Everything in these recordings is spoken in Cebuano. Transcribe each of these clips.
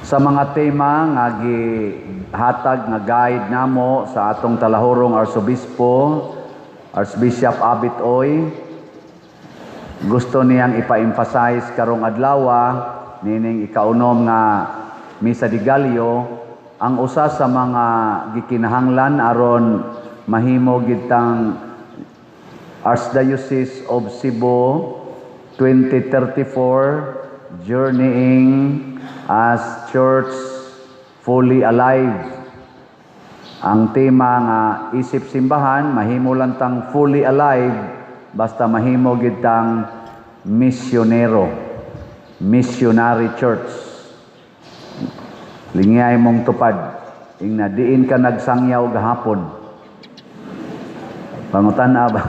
Sa mga tema nga gihatag nga guide namo sa atong talahurong Arsobispo, Archbishop Abit Oy, gusto niyang ipa-emphasize karong adlawa nining ikaunom nga Misa de Gallo, ang usa sa mga gikinahanglan aron mahimo gitang Archdiocese of Cebu 2034, journeying as church fully alive. Ang tema nga isip simbahan, mahimo lang tang fully alive basta mahimo gid tang misyonero, missionary church. Lingiyay mong tupad, ingna diin ka nagsangyaw gahapon? Pangutan ba?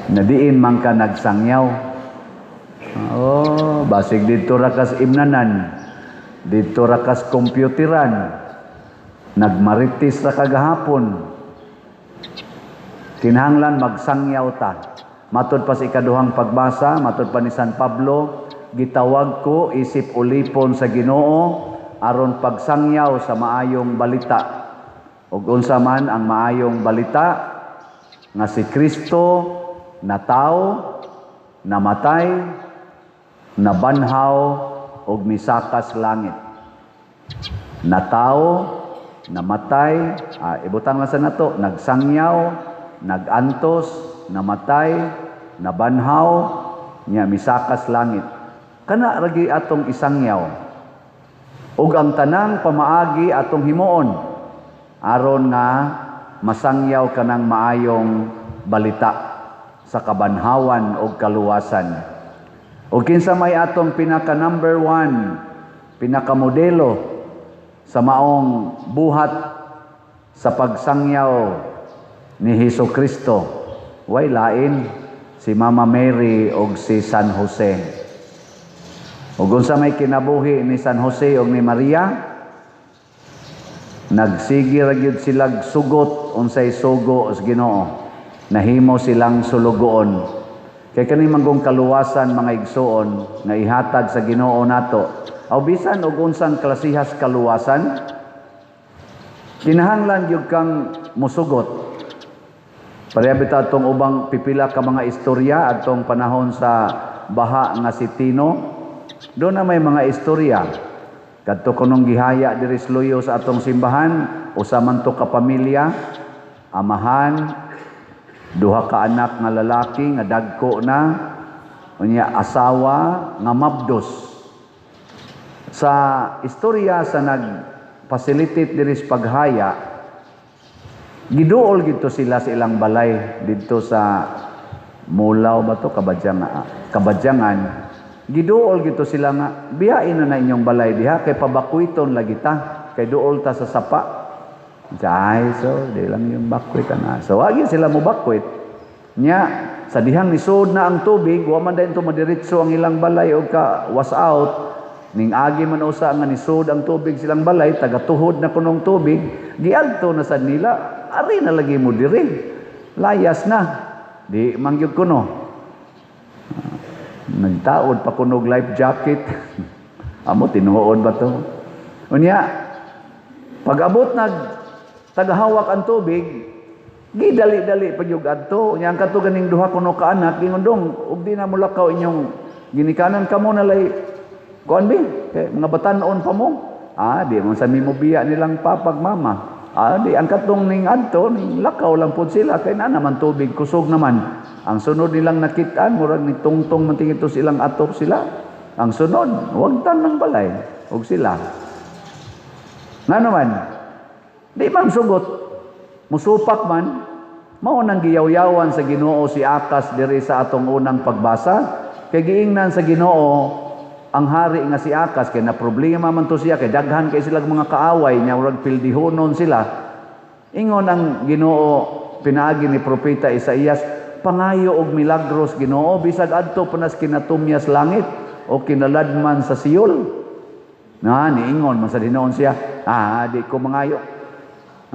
Na diin man ka nagsangyaw? Oh, basig didto ra kas imnanan. Didto ra kas computeran. Nagmaritis ra ka gahapon. Kinahanglan magsangyaw ta. Matud pa sa ikaduhang pagbasa, matud pa ni San Pablo, gitawag ko isip ulipon sa Ginoo aron pagsangyaw sa maayong balita. Ug unsa man ang maayong balita? Nga si Kristo nataw, namatay, nabanhaw ug misakas langit. Nataw, namatay, ibutang lang sa nato, nagsangyaw, nagantos, namatay, nabanhaw, nya misakas langit. Kana ragi atong isangyaw. Ug ang tanang pamaagi atong himuon aron nga masangyaw kanang maayong balita sa kabanhawan ug kaluwasan. Ug kinsa may atong pinaka number one, pinakamodelo sa maong buhat sa pagsangyaw ni Hesus Kristo? Way lain, si Mama Mary og si San Jose. Ug unsa may kinabuhi ni San Jose ug ni Maria? Nagsige ra gyud silag sugot unsay sugo sa Ginoo. Nahimo silang sulugoon. Kay kani manggong kaluwasan, mga igsuon, nga ihatag sa Ginoo nato. Aw bisan og unsang klasihas kaluwasan, kinahanglan gyud kang musugot. Pareha bitaw atong ubang pipila ka mga istorya atong panahon sa baha nga si Tino. Doon na may mga istorya. Kadto kunong gihaya diri sa Luyo sa atong simbahan, usa man to ka pamilya, amahan, duha ka anak nga lalaki nga dagko na, unya asawa nga mabdos. Sa istorya sa nag-facilitate diri sa paghaya, giduol gito sila sa ilang balay didto sa Mulaw ba to, Kabadyangan. Giduol gito sila nga biyain na na inyong balay diha kay pabakwiton lagi ta kay duol ta sa sapa. Ay, so di lang yung bakwit na. So wagi sila mo bakwit. Nya sa dihang nisud na ang tubig, wa man dayon to madiretso ang ilang balay og ka wash out. Ning agi man usa nga nisud ang tubig silang balay, tagatuhod na kunong tubig, giadto na sad nila, ari na lagi mo diri. Layas na. Di man gyud kuno. Nagtaod pa kunog life jacket. Amo tinuod ba to? Unya, pag abot nag tagahawak ang tubig, gidali-dali pa gyud adto. Unya ang kadto ganing duha kuno ka anak, gingondong, ug di na mulakaw inyong ginikanan, kamo na lay kuan bi, kay mga batan-on pa mo. Di mo sa mimo biya nilang papag mama. Di ang katong ning adto ning lakaw lang pud sila kay na naman tubig, kusog naman. Ang sunod nilang nakitaan, murag ni tungtong man tingito silang atop sila. Ang sunod, wagtan ng balay og sila. Nga naman, di man sugot, musupak man, mao nang giyawyawan sa Ginoo si Akas diri sa atong unang pagbasa. Kay giingnan sa Ginoo ang hari nga si Akas kay na problema man to siya kay daghan kay silang mga kaaway nya, murag pildihonon sila. Ingon ang Ginoo pinaagi ni propeta Isaías, pangayo og milagros Ginoo bisag adto pa nas kinatumyas langit o kinaladman sa Seol. Na niingon man sa Ginoo siya, di ko mangayo.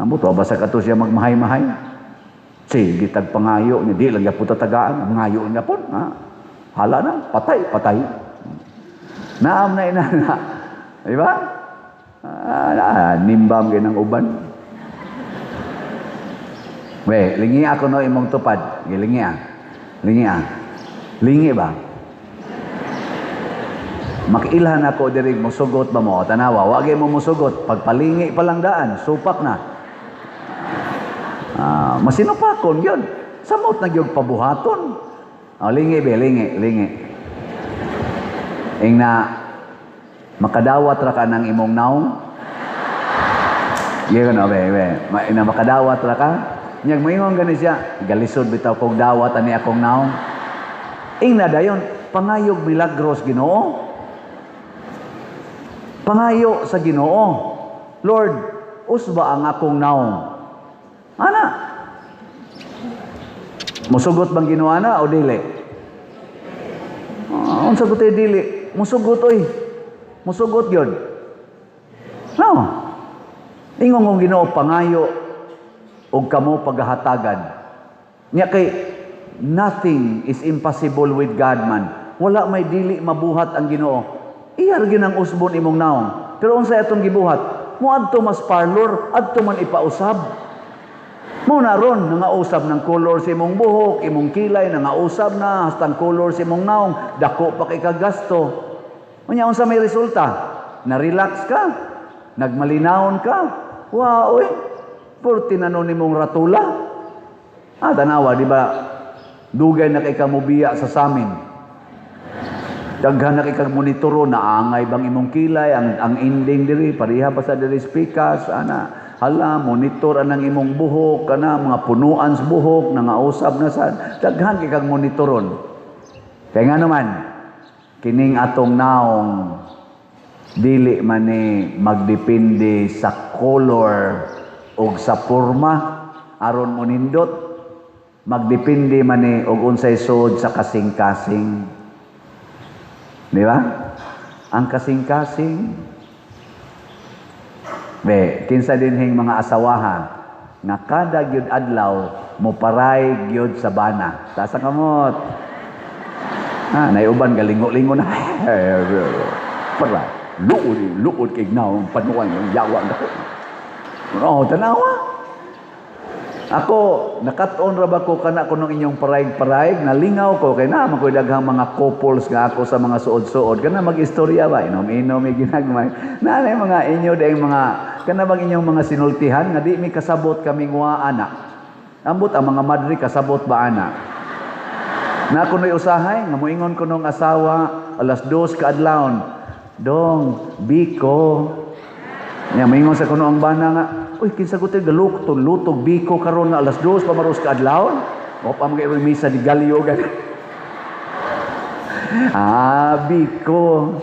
Amo to basa kato siya magmahay-mahay. Sige tag pangayo niya, di lang gyapon tatagaan, mangayo niya pon. Hala na, patay, patay. Naam na inana. Di ba? Ah, nimbam kay ng uban. We, lingi ako no imong tupad. Gilingi ah. Lingi ah. Lingi ba? Makiilhan ako diri, musugot ba mo? Tanawa, wag mo musugot. Pagpalingi pa lang daan, supak na. Ah, masinupakon yun. Samot na gyud pabuhaton. Oh, lingi be, lingi, lingi. Ingna makadawat ra ka ng imong naong. Iya no, be, be. Ma, ina makadawat ra ka. Nyag moingon gani siya, galisod bitaw kog dawat ani akong naong. Ingna dayon, pangayog milagros Ginoo. Pangayo sa Ginoo. Lord, usba ang akong naong. Ana. Musugot bang Ginoo ana o dili? Ah, unsa ko dili? Musugot oy. Musugot gyud. No. Ingon kong Ginoo, pangayo og kamo paghahatagan. Nya kay nothing is impossible with God man. Wala may dili mabuhat ang Ginoo. Iyar ginang usbon imong naong. Pero unsay atong gibuhat? Moadto mas parlor, adto man ipausab. Mo na ron nangausab ng color sa imong buhok, imong kilay nangausab na hastang color sa imong naong, dako pa kay kagasto. Unya unsa may resulta? Na-relax ka, nagmalinawon ka. Wa oy, purti na nun nimong ratula. Ah, tanawa, di ba? Dugay na kay kamubiya sa samin. Daghan na kay kag monitoro, naangay bang imong kilay, ang ending diri pareha pa sa diri speakers ana. Hala, monitor anang imong buhok, kana mga punuan sa buhok, nangausab na sa daghan kay kag monitoron. Kay nga naman, kining atong naong dili man ni magdepende sa color og sa porma aron monindot, magdepende man ni og unsay sud sa kasing-kasing. Di ba? Ang kasing-kasing. Be, kinsa dinhing mga asawaha nga kada gyud adlaw moparay gyud sa bana. Taas ang kamot. Ah, naiuban galingo-lingo na. Para luod luod kay naong panuan yung yawa dako. Oh, tanawa. Ako, nakat-on ra ba ko kana kuno inyong parayg-parayg, nalingaw ko kay naa man ko'y daghang mga couples nga ako sa mga suod-suod kana mag-istorya ba, inom-inom may ginagmay. Naa mga inyo dayong mga kana bang inyong mga sinultihan nga di mi kasabot kaming wa ana. Ambot ang mga madre kasabot ba ana. Na kuno'y usahay nga moingon ko nung asawa alas 2 kaadlawon. Dong, biko. Nya moingon sa kuno ang bana nga, uy, kinsa ko tayo galukto, lutog biko karon nga alas 2 pa maros kaadlawon. O pa mga misa di galyo gani. Ah, biko.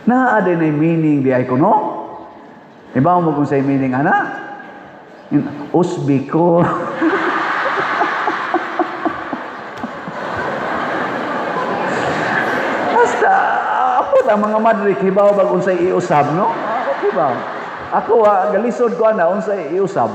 Naa din ay meaning di ay kuno. Iba mo kung sa meaning ana? Usbiko. Basta, apot ang mga madre, kibaw bag unsay iusab, no? Ako kibaw. Ako, galisod ko ana, unsay iusab.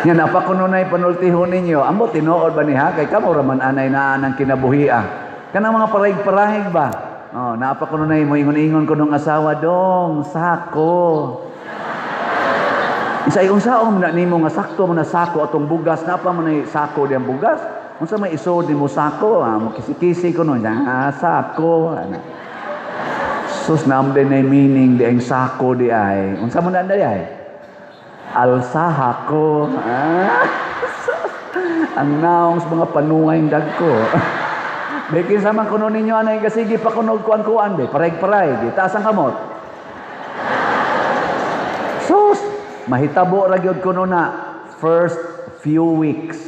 Nga napakununay panultihon ninyo, ambot tinuod ba niha? Kay kamo raman anay naa ng kinabuhia. Kanang mga parahig-parahig ba? Oh, napakununay mo, ingon-ingon ko nung asawa, dong, sako. Isa unsaon na nimo nga sakto mo na sako atong bugas, napa mo na sako diyang bugas. Unsa may isod nimo sako, ah, mo kisi-kisi ko nun, ah, sako. Ana. Sus, naam din na meaning di ang sako di ay. Unsa mo na di ay? Alsaha ko. Ah, ang naong sa mga panuway dagko. Bikin sa man kuno ninyo anay kasigi pa kunog kuan-kuan be, parayg-parayg, itaas ang kamot. Sus, mahitabo ra gyud kuno na first few weeks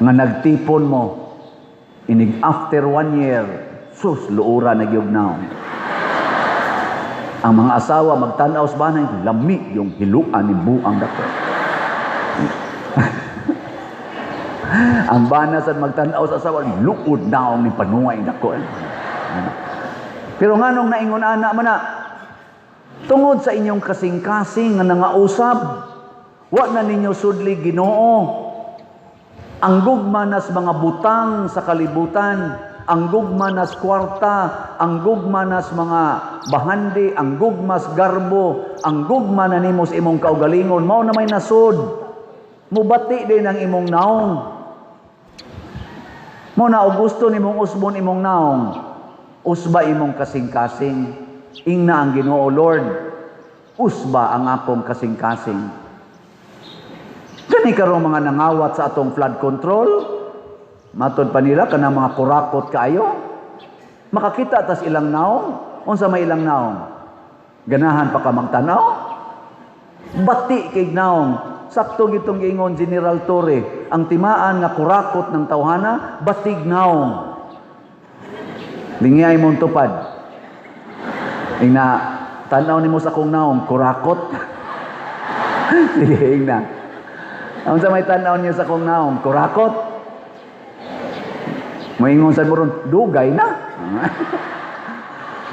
nga nagtipon mo inig after 1 year, sus, luura na gyud naong. Ang mga asawa magtan-aw sa banay, lami yung hiluan ni buang dako. Ang bana sad magtan-aw sa asawa, luod naong ni panuay dako. Pero nganong naingon ana man na, tungod sa inyong kasing-kasing nga nangausab, wa na ninyo sudli Ginoo. Ang gugma nas mga butang sa kalibutan. Ang gugma nas kwarta, ang gugma nas mga bahandi, ang gugmas garbo, ang gugma na nimo sa imong kaugalingon, mao na may nasod. Mubati din ang imong naong. Mo na og gusto nimong usbon imong naong, usba imong kasing-kasing. Ingna ang Ginoo, "Lord, usba ang akong kasing-kasing." Kani karong mga nangawat sa atong flood control, matod pa nila kanang mga kurakot kaayo. Makakita tas ilang naong, unsa may ilang naong? Ganahan pa ka magtanaw? Bati kay naong. Sakto gitong giingon General Torre, ang timaan nga kurakot ng tawhana, batig naong. Lingiyay mong tupad. Ingna, tanaw nimo sa akong naong, kurakot. Sige, ingna. Unsa may tanaw niyo sa akong naong, kurakot? Moingon sa mo ron, dugay na.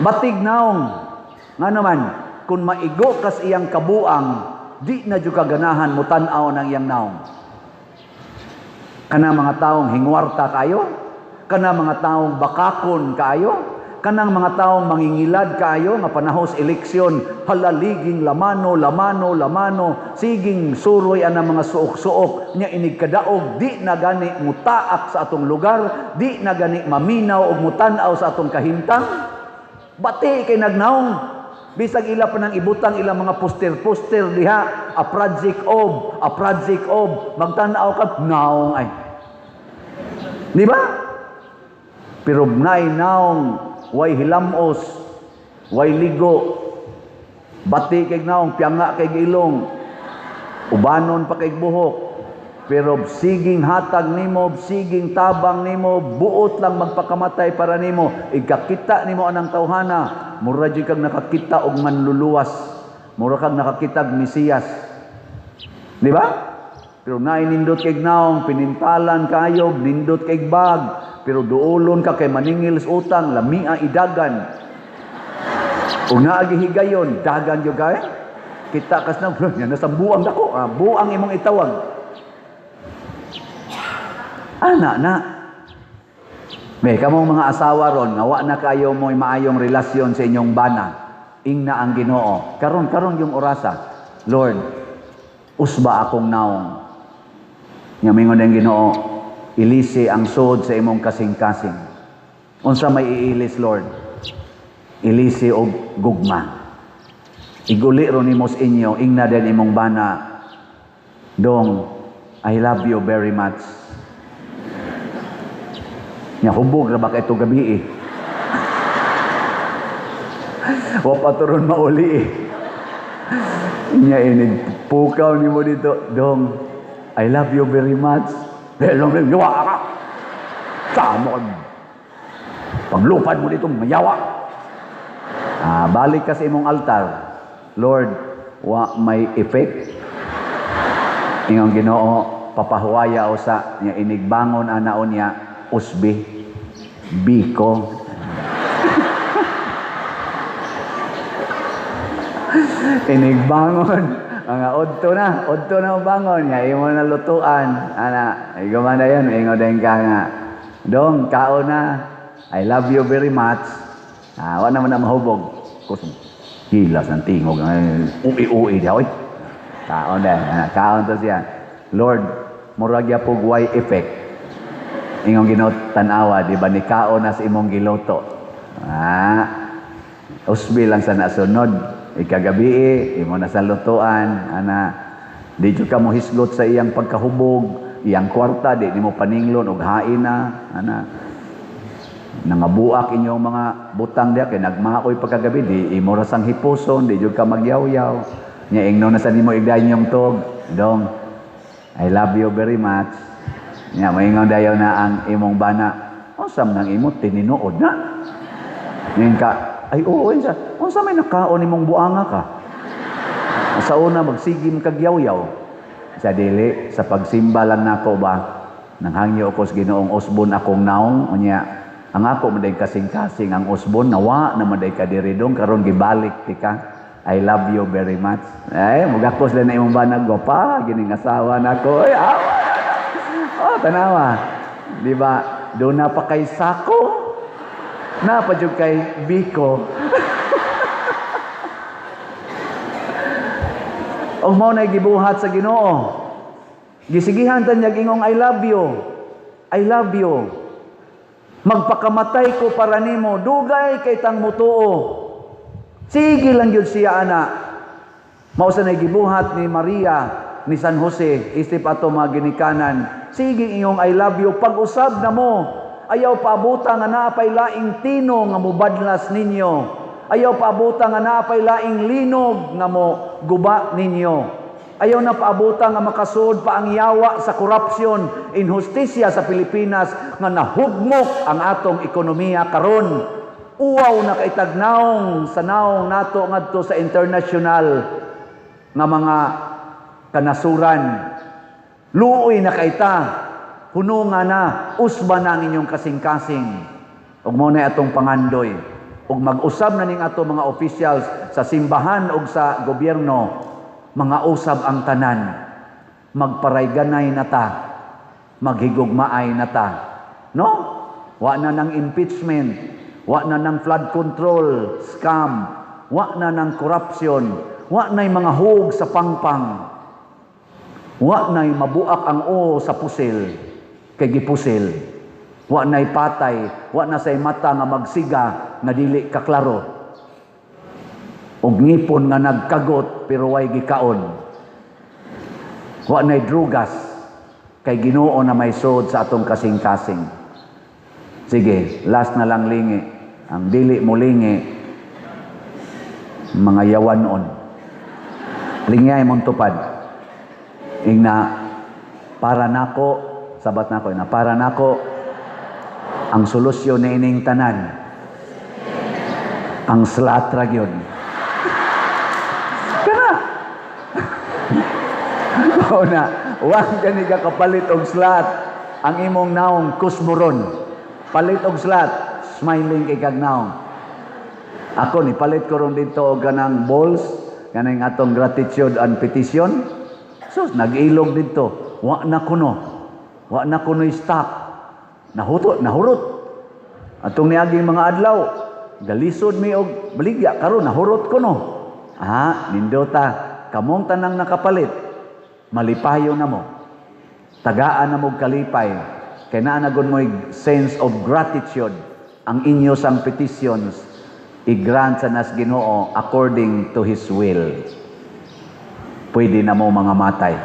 Batig naong. Nga naman, kung maigo kas iyang kabuang, di na jud ka ganahan mo tan-aw ng iyang naong. Kana mga taong hingwarta kayo, kana mga taong bakakon kayo, kanang mga taong mangingilad kayo nga panahos eleksyon, halaliging lamano, lamano, lamano, siging suroy ang mga suok-suok, nya inig kadaog, di na gani mutaak sa atong lugar, di na gani maminaw og mutan-aw sa atong kahimtang. Bati kay nagnaong. Bisag ila pa nang ibutang ilang mga poster-poster diha, a project of, a project of, magtan-aw ka, naong ay. Di ba? Pero naay naong, way hilamos, way ligo, bati kay naong, piyanga kay ilong, ubanon pa kay buhok. Pero siging hatag nimo, siging tabang nimo, buot lang magpakamatay para nimo, igkakita nimo anang tawhana, mura jud kag nakakita og manluluwas, mura kag nakakita og Mesiyas. Di ba? Pero naay nindot kay naong, pinintalan kayo, nindot kay bag, pero duolon ka kay maningil sa utang, lamia idagan. Ug naagi higayon, dagan gyud kay. Kita kas na, yan nasa buang dako, buang imong itawag. Ana na. May kamong mga asawa ron, nga wa na kayo mo'y maayong relasyon sa inyong bana. Ingna ang Ginoo. Karon karon yung orasa. "Lord, usba akong naong." Nya mingon ang Ginoo, "Ilisi ang sod sa imong kasing-kasing." "Unsa may iilis, Lord?" "Ilisi og gugma." Iguli ron nimo sa inyo, ingna din imong bana, "Dong, I love you very much." Nya hubog ra ba kay ito gabi eh. Wa pa to ron mauli eh. Nya inig pukaw nimo dito, "Dong, I love you very much." "Dong, yawa ka. Sa mo paglupad mo dito, mayawa." Balik ka sa imong altar. "Lord, wa may effect." Ingong Ginoo, "Papahuwaya usa." Nya inigbangon ana niya, usbi, biko. Inigbangon, mga odto na bangon, nya imo na lutuan, ana, iguma na yun, ingon din ka nga, "Dong, kaon na, I love you very much." Wa naman na mahubog. Kusog, hilas ng tingog, ui-ui diha, oy. Kaon na, kaon to siya. "Lord, murag ya pug way effect." Ingong Ginoo, "Tan-awa, di ba ni kaon na sa imong giluto?" Usbi lang sa nasunod. Ikagabi, imo na sa lutuan, ana. Di jud ka mo hisgot sa iyang pagkahubog, iyang kwarta, di nimo paninglon og hain na, ana. Nangabuak inyong mga butang diha kay nagmaoy pagkagabi, di imo ra sang hipuson, di jud ka magyawyaw. Nya ingno na sa nimo igdayon yung tog, "Dong, I love you very much." Nya moingon dayon na ang imong bana, "Unsa man ang imo tininuod na?" Ngayon ka, "Ay oo, unsa, unsa may nakaon nimong buanga ka? Sa una magsigim kag yaw-yaw." Sa dili, sa pagsimba lang nako ba, nanghangyo ko sa Ginoong usbon akong naong, unya, ang ako maday kasing-kasing ang usbon, nawa na maday ka diri dong, karon gibalik tika. I love you very much. Ay, mugakos lang na imong banag, gwapa, gining asawa nako. Ay, awa. Oh, tanawa. Di ba? Doon na pa kay sako. Naa pa jud kay biko. Og mao na gibuhat sa Ginoo. Gisigihan ta niya ingong, "I love you. I love you. Magpakamatay ko para nimo, dugay kay tang mutuo." Sige lang gyud siya ana. Mao sa gibuhat ni Maria, ni San Jose, isip ato mga ginikanan. Sige iyong "I love you", pag-usab na mo. Ayaw paabuta nga naa pay laing tino nga mubadlas ninyo. Ayaw paabuta nga naa pay laing linog nga mo guba ninyo. Ayaw na paabuta nga makasud pa ang yawa sa korupsyon, inhustisya sa Pilipinas nga nahugmok ang atong ekonomiya karon. Uwaw na kaitag naong sa naong nato ngadto sa international nga mga kanasuran. Luoy na kaita, puno nga na, usba na ang inyong kasing-kasing. Ug mao na atong pangandoy. Ug mag-usab na ning ato mga officials sa simbahan ug sa gobyerno, mga usab ang tanan. Magparayganay na ta, maghigugmaay na ta. No? Wa na ng impeachment, wa na ng flood control scam, wa na ng corruption, wa na'y mga hug sa pangpang. Wa na'y mabuak ang o sa pusil, kay gipusil. Wa na'y patay, wa na say mata nga magsiga nga dili kaklaro. Og ngipon nga nagkagot pero way gikaon. Wa na'y drugas kay Ginoo na may sod sa atong kasing-kasing. Sige, last na lang, lingi. Ang dili mo lingi, mga yawanon. Lingay mong tupad. Ingna, "Para nako," sabat nako, na "para nako, ang solusyon ni ining tanan, ang slat ra gyud." Kana! Mao na, wa gani ka kapalit og slat ang imong naong kusmoron. Palit og slat, smiling kay kag naong. Ako ni palit ko ron dito og kanang balls, kanang atong gratitude and petition. So, nag-ilog dito. Wa na kuno. Wa na kuno stock. Nahuto, nahurot. Atong niaging mga adlaw, galisod mi og baligya karon nahurot kuno. Ah, nindota kamong tanang nakapalit, malipayo na mo. Tagaan na mo kalipay. Kay naa na gud mo'y sense of gratitude ang inyo sang petitions i-grant sa nas Ginoo according to His will. Pwede na mo mga matay.